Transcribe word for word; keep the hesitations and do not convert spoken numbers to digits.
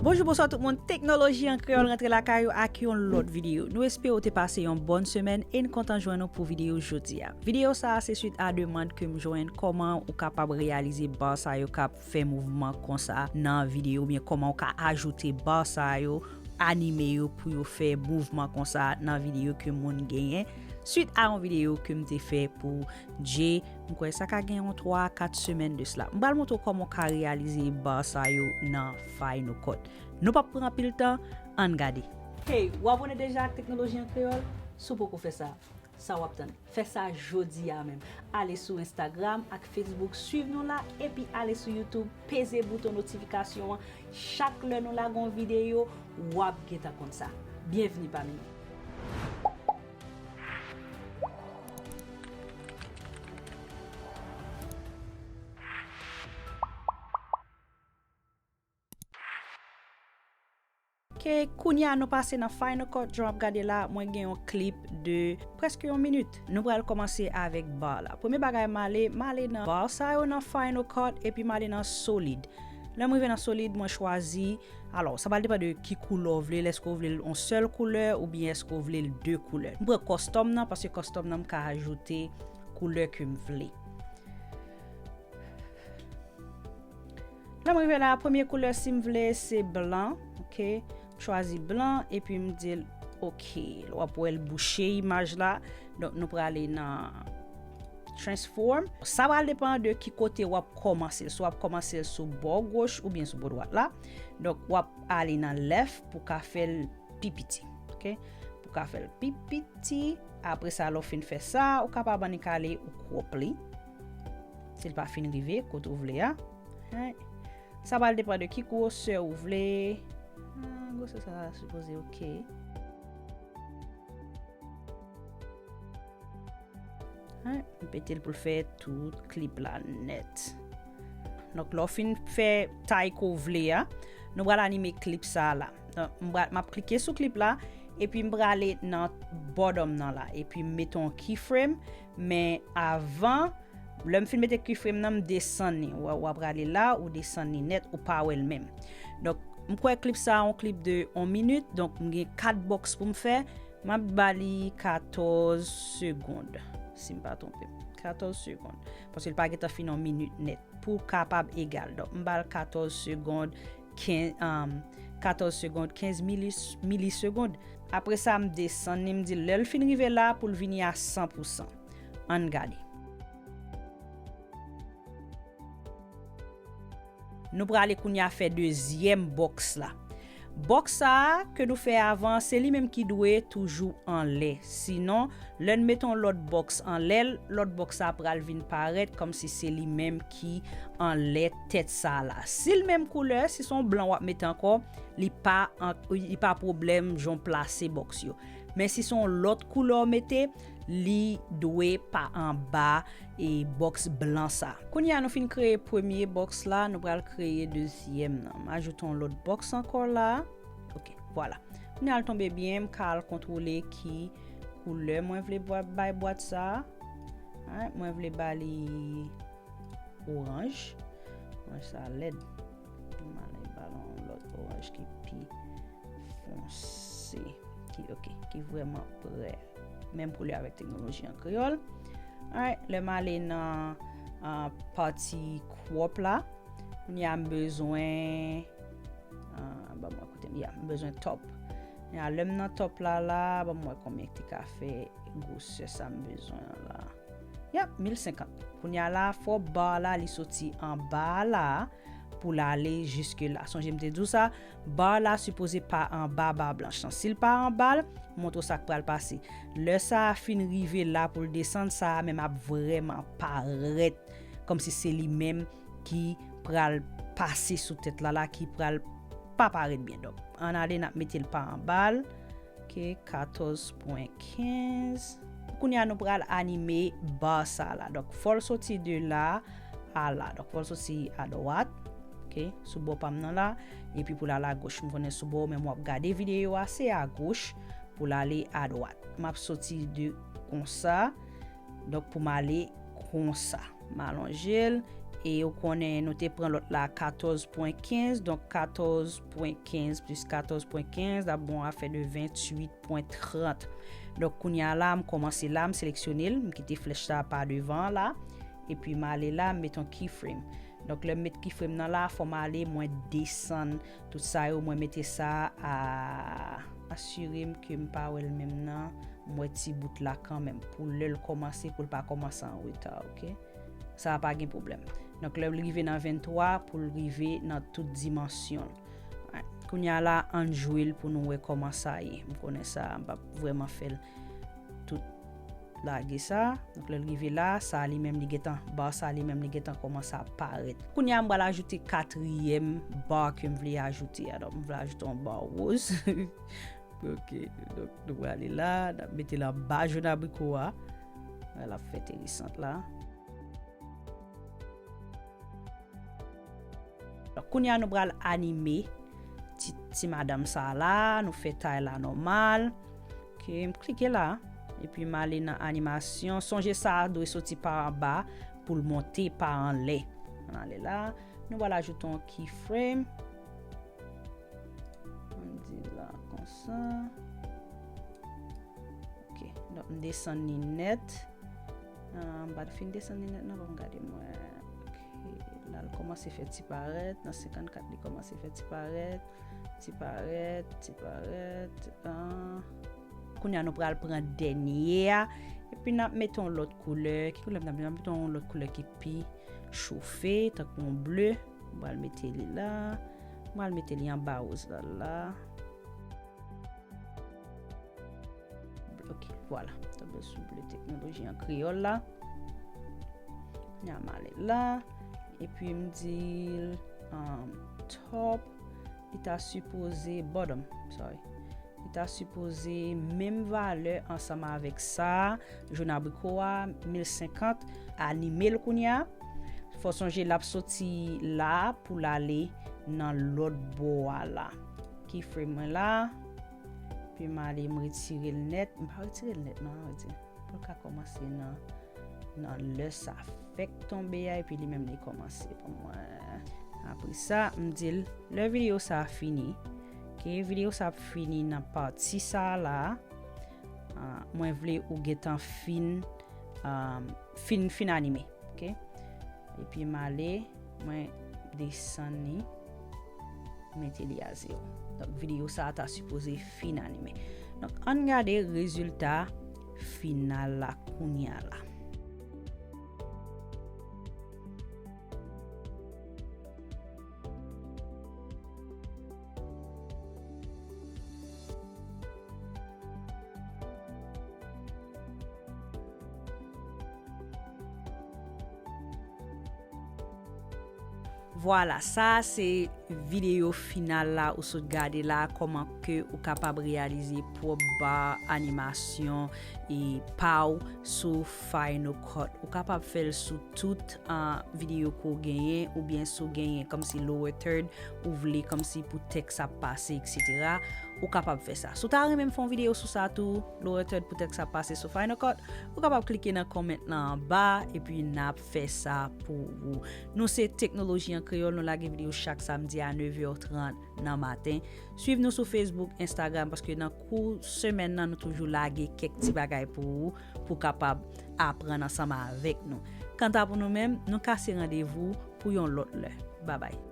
Bonjou, bonswa tout moun. Teknoloji an kreyòl rantre lakay ou ak yon lòt videyo. Nou espere w te pase yon bòn semèn e n kontan jwenn nou pou videyo jodi a. Videyo sa a se swit a demann ke m jwenn kòman ou kapab reyalize bar sa yo k ap fè mouvman konsa nan videyo, oubyen kòman ou ka ajoute bar sa yo, anime yo pou yo fè mouvman konsa nan videyo ke moun genyen. Swit a yon videyo ke m te fè pou Jay, m kwè sa ka gen yon twa a kat semèn de sila. M pral montre w kòman w ka reyalize bar sa yo nan Final Cut. Nou p ap pran anpil tan, ann gade. Hey, w abòne deja ak Teknoloji an Kreyòl? Si w poko fè sa, sa w ap tann? Fè sa jodi a menm. Ale sou Instagram ak Facebook, swiv nou la, epi ale sou YouTube, peze bouton notifikasyon an. Chak lè nou lage yon videyo, w ap gentan konn sa. Byenvni pami nou. Ok, kounye a nou pase nan Final Cut, jan w ap gade la, mwen gen yon klip de prèske yon minit. Nou pral kòmanse avèk bar la. Premye bagay m ale, m ale nan bar sa yo nan Final Cut, epi m ale nan solid. Lè m rive nan solid, mwen chwazi, alò, sa pral depann de ki koulè w vle l, èske w vle l yon sèl koulè oubyen èske w vle l de koulè. M pran custom nan, paske custom nan m ka ajoute koulè ke m vle. Lè m rive la, premye koulè si m vle se blan, ok. M chwazi blan epi m di l ok. W ap wè l bouche imaj la. Donk nou prale nan transform. Sa pral depann de ki kote w ap kòmanse l. Si w ap kòmanse l sou bò goch oubyen sou bò dwat la. Donk w ap ale nan left pou w ka fè l pi piti. Ok? Pou w ka fè l pi piti. Apre sa, lè w fin fè sa, ou kapab annik ale ou crop li. Si l pa fin rive kote w vle a. Right? Sa pral depann de ki gwosè ou vle. Ah, gwosè sa sipoze ok. Right? M pete l pou l fè tout klip la nèt. Donk, lè w fin fè tay ke w vle a, nou pral anime klip sa a la. Donk, m pral, m ap klike sou klip la, epi m prale nan bottom nan la, epi m mete yon keyframe, men avan, lè m fin mete keyframe nan, m desann li. W, w ap prale la, ou desann li nèt, ou pa wè l menm. Donk, m kwè klip sa a yon klip de yon minit, donk m gen kat box pou m fè. M ap ba li katòz segond, si m pa twonpe m. Katòz segond. Paske l pa gentan fin yon minit nèt. Pou kapab egal. Donk, m ba l katòz segond, kenz, um, katòz segond, kenz milis-, milisegond. Apre sa, m desann li, m di l lè l fin rive la pou l vini a san pou san. Ann gade. Nou prale kounye a fè dezyèm box la. Box sa a ke nou fè avan, se li menm ki dwe toujou anlè. Sinon, lè n mete yon lòt box anlè l, lòt box sa a pral vin parèt kòmsi se li menm ki anlè tèt sa a la. Si l menm koulè, si se yon blan w ap mete ankò, li pa an, li pa pwoblèm jan w plase box yo. Men si se yon lòt koulè w mete, li dwe pa anba e box blan sa. Kounye a nou fin kreye premye box la, nou pral kreye dezyèm nan. M ajoute yon lòt box ankò la. Ok, vwala. Kounye a l tonbe byen, m ka al kontwole ki koulè mwen vle bwa-, bay bwat sa. Alright, mwen vle ba li oranj. Oranj sa lèd. M ale ba l yon lòt oranj ki pi fonse. Ki, ok, ki vrèman prè. Menm koulè avèk Teknoloji an Kreyòl. Alright, lè m ale nan, ah, pati crop la, kounye a m bezwen, ah, ban m wè kote m, ya, m bezwen top. Kounye a lè m nan top la, la, ban m wè konbyen ki te ka fè gwosè sa m bezwen an la. Yap, mil senkant. Kounye a la, fò bar la, li soti anba la pou l ale jiske la. Sonje m te di w sa, bar la sipoze pa anba bar blanch lan. Si l pa anba l, m montre w sa k pral pase. Lè sa a fin rive la pou l desann, sa a menm ap vrèman parèt kòmsi se li menm ki pral pase sou tèt la la, ki pral pa parèt byen. Donk, ann ale, n ap mete l pa anba l. Ok, katòz pwen kenz. Kounye a, nou pral anime bar sa la. Donk, fò l soti de la a la. Donk, fò l soti adwat. Ok, sou bò pa m nan la. Epi pou l al agoch. M konnen sou bò ou menm w ap gade videyo a, se agoch pou l ale adwat. M ap soti de konsa. Donk, pou m ale konsa. M alonje l. E ou konnen nou te pran lòt la katòz pwen kenz, donk katòz pwen kenz plis katòz pwen kenz ap bon afè de venntuit pwen trant. Donk kounye a la, m kòmanse la, m seleksyone l, m kite flèch la pa devan la, epi m ale la, m met yon keyframe. Donk lè m met keyframe nan la, fò m ale, mwen desann tout sa yo, mwen mete sa a, asire m ke m pa wè l menm nan, m wè ti bout la kanmenm, pou lè l kòmanse, pou l pa kòmanse an reta, oke? Sa a pa gen pwoblèm. Donk lè l rive nan venntwa, pou l rive nan tout dimansyon l. Alright. Kounye a la, ann jwe l pou nou wè kòman sa ye. M konnen sa, m p ap vrèman fè l tout lage sa. Donk lè l rive la, sa li menm li gentan, ba sa li menm li gentan kòmanse ap parèt. Kounye a m pral ajoute katriyèm ba ke m vle ajoute a. Donk m vle ajoute yon ba woz. Ok, donk nou prale la, n ap mete l anba jòn abriko a. L ap fè enteresan la. Donk kounye a nou pral anime ti, ti madanm sa la, nou fè tay la nòmal. Ok, m klike la, epi m ale nan animasyon. Sonje sa a dwe soti pa anba pou l monte pa anlè. Ann ale la, nou pral ajoute yon keyframe. Ann di la konsa. Ok, donk m desann li nèt. Ah, m pa t fin desann li nèt non, ban m gade mwen. Ok, la l kòmanse fè ti parèt, nan senkannkat li kòmanse fè ti parèt, ti parèt, ti parèt. Ah. Kounye a nou pral pran dènye a, epi n ap mete yon lòt koulè. Ki koulè m t ap mete? M ap mete yon lòt koulè ki pi chofe, tankou yon ble. M pral mete li la. M pral mete li anba woz la la. Ok, vwala. Tonbe sou ble teknoloji an kreyòl la. N a male la. Epi m di l, um, top. Li ta sipoze, bottom, sorry. Li ta sipoze menm valè ansanm avèk sa a, jòn abriko a, mil senkant, anime l kounye a. Fò sonje l ap soti la pou l ale nan lòt bò a la. Keyframe mwen la. Epi m ale, m retire l nèt. M pa retire l nèt, non, an verite. Pou l ka kòmanse nan, nan lè sa fèk tonbe a, epi li menm li kòmanse pou mwen. Apre sa, m di l, lè videyo sa a fini, ke videyo sa ap fini nan pati sa a la, ah, mwen vle ou gentan fin, ah, fin, fin anime, ok? Epi m ale, mwen desann li, mete li a zewo. Donk, videyo sa a ta sipoze fin anime. Donk, ann gade rezilta final la kounye a la. Vwala, sa a se videyo final la ou sot gade la, kòman ke ou kapab reyalize pwòp ba animasyon e pa w sou Final Cut. Ou kapab fè l sou tout, ah, videyo ke w genyen, oubyen si w genyen kòmsi lower third, ou vle kòmsi pou tèks ap pase, et cetera, ou kapab fè sa. Si w ta renmen m fè yon videyo sou sa tou, lower third pou tèks ap pase sou Final Cut, ou kapab klike nan comment lan anba, epi n ap fè sa pou ou. Nou se Teknoloji an Kreyòl, nou lage videyo chak samdi a nèf è trant nan maten. Swiv nou sou Facebook, Instagram, paske nan kou semèn nan, nou toujou lage kèk ti bagay pou ou, pou w kapab aprann ansanm avèk nou. Kanta pou nou menm, nou kase randevou pou yon lòt lè. Babay.